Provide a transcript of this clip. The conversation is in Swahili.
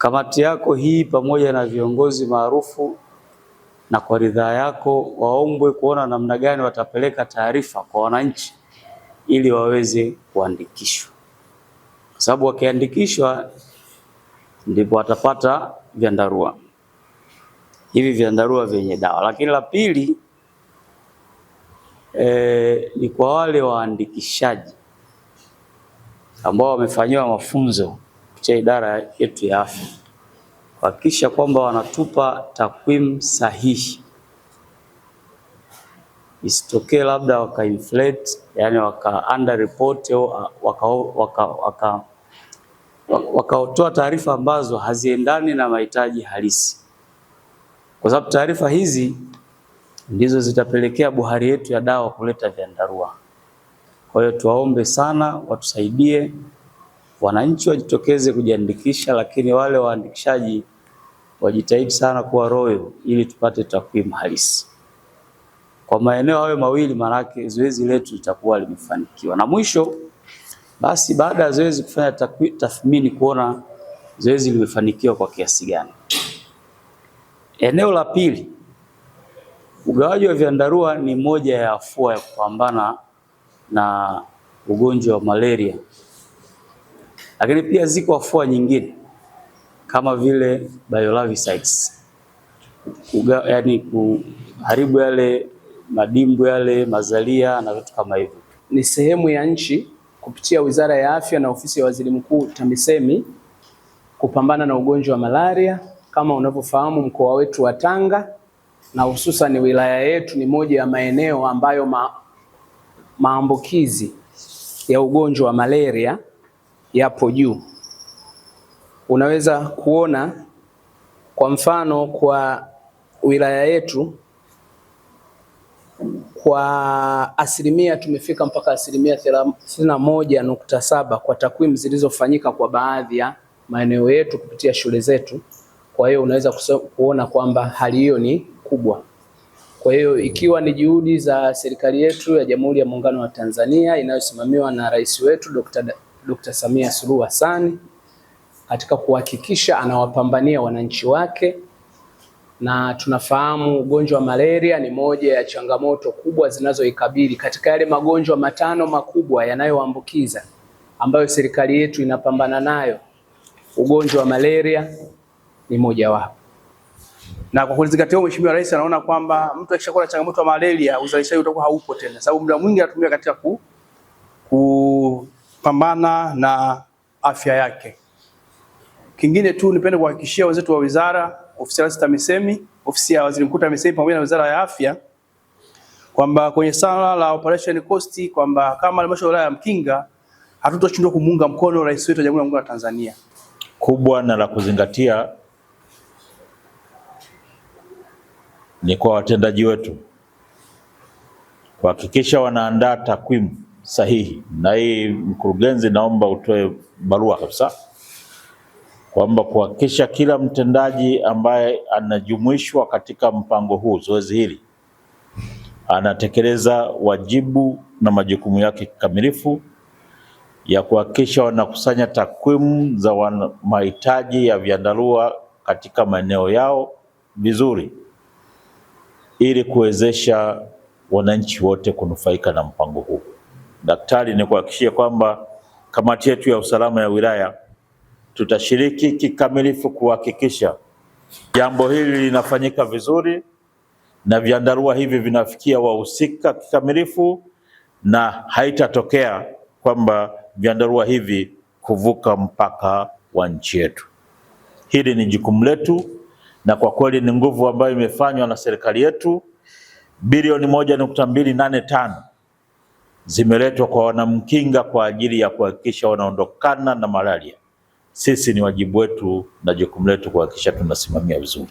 Kamati yako hii pamoja na viongozi maarufu na kwa ridhaa yako waombwe kuona namna gani watapeleka taarifa kwa wananchi ili waweze kuandikishwa, kwa sababu wakiandikishwa ndipo watapata vyandarua hivi vyandarua vyenye dawa. Lakini la pili ni kwa wale waandikishaji ambao wamefanyiwa mafunzo kupitia idara yetu ya afya kuhakikisha kwamba wanatupa takwimu sahihi, isitokee labda waka inflate, yani waka under report au wakatoa taarifa ambazo haziendani na mahitaji halisi, kwa sababu taarifa hizi ndizo zitapelekea bohari yetu ya dawa kuleta vyandarua. Kwa hiyo tuwaombe sana watusaidie, wananchi wajitokeze kujiandikisha, lakini wale waandikishaji wajitahidi sana kuwa royo ili tupate takwimu halisi kwa maeneo hayo mawili, maanake zoezi letu litakuwa limefanikiwa. Na mwisho basi, baada ya zoezi kufanya tathmini kuona zoezi limefanikiwa kwa kiasi gani. Eneo la pili, ugawaji wa vyandarua ni moja ya afua ya kupambana na ugonjwa wa malaria, lakini pia ziko afua nyingine kama vile biolavicides, yaani kuharibu yale madimbu yale mazalia na vitu kama hivyo. Ni sehemu ya nchi kupitia Wizara ya Afya na Ofisi ya Waziri Mkuu TAMISEMI kupambana na ugonjwa wa malaria. Kama unavyofahamu, mkoa wetu wa Tanga na hususan wilaya yetu ni moja ya maeneo ambayo maambukizi ya ugonjwa wa malaria yapo juu. Unaweza kuona kwa mfano kwa wilaya yetu kwa asilimia tumefika mpaka asilimia 31.7 kwa takwimu zilizofanyika kwa baadhi ya maeneo yetu kupitia shule zetu. Kwa hiyo unaweza kuona kwamba hali hiyo ni kubwa. Kwa hiyo ikiwa ni juhudi za serikali yetu ya Jamhuri ya Muungano wa Tanzania inayosimamiwa na rais wetu Dr. Samia Suluhu Hassan katika kuhakikisha anawapambania wananchi wake, na tunafahamu ugonjwa wa malaria ni moja ya changamoto kubwa zinazoikabili katika yale magonjwa matano makubwa yanayoambukiza ambayo serikali yetu inapambana nayo, ugonjwa wa malaria ni mojawapo. Na kwa kuzingatia, Mheshimiwa Rais anaona kwamba mtu akishakuwa na changamoto ya malaria uzalishaji utakuwa haupo tena, sababu muda mwingi anatumia katika kupambana na afya yake. Kingine tu nipende kuhakikishia wenzetu wa wizara, ofisi ya Rais TAMISEMI, ofisi ya Waziri Mkuu TAMISEMI pamoja na Wizara ya Afya kwamba kwenye sala la operation cost kwamba kama halmashauri ya wilaya ya Mkinga hatutoshindwa kumuunga mkono rais wetu wa Jamhuri ya Muungano wa Tanzania. Kubwa na la kuzingatia ni kwa watendaji wetu kuhakikisha wanaandaa takwimu sahihi, na hii mkurugenzi, naomba utoe barua kabisa kwamba kuhakikisha kila mtendaji ambaye anajumuishwa katika mpango huu, zoezi hili, anatekeleza wajibu na majukumu yake kikamilifu ya kuhakikisha wanakusanya takwimu za mahitaji ya vyandarua katika maeneo yao vizuri ili kuwezesha wananchi wote kunufaika na mpango huu. Daktari, nikuhakikishie kwamba kamati yetu ya usalama ya wilaya tutashiriki kikamilifu kuhakikisha jambo hili linafanyika vizuri na vyandarua hivi vinafikia wahusika kikamilifu na haitatokea kwamba vyandarua hivi kuvuka mpaka wa nchi yetu. Hili ni jukumu letu, na kwa kweli ni nguvu ambayo imefanywa na serikali yetu. Bilioni 1.285 zimeletwa kwa wanamkinga kwa ajili ya kuhakikisha wanaondokana na malaria. Sisi ni wajibu wetu na jukumu letu kuhakikisha tunasimamia vizuri.